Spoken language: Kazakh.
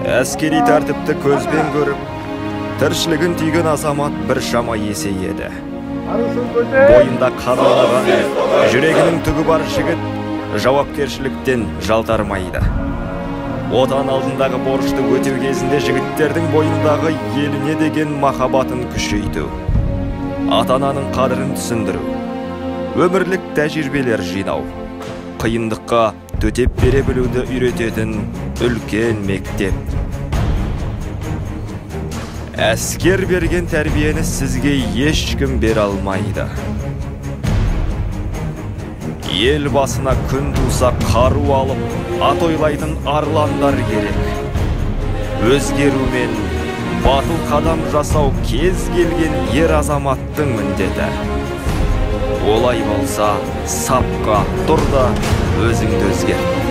Әскери тәртіпті көзбен көріп, тіршілігін түйген азамат біршама есейеді. Бойында қан ойнаған, жүрегінің түгі бар жігіт жауапкершіліктен жалтармайды. Отан алдындағы борышты өтеу кезінде жігіттердің бойындағы еліне деген махаббатын күшейту, ата-ананың қадірін түсіндіру, өмірлік тәжірибелер жинау, қиындыққа төтеп бере білуді үйрететін үлкен мектеп. Әскер берген тәрбиені сізге ешкім бере алмайды. Ел басына күн туса қару алып, ат ойлайтын арландар керек. Өзгерумен батыл қадам жасау кез келген ер азаматтың міндеті. Олай болса, сапқа тұр да өзіңді өзгерт.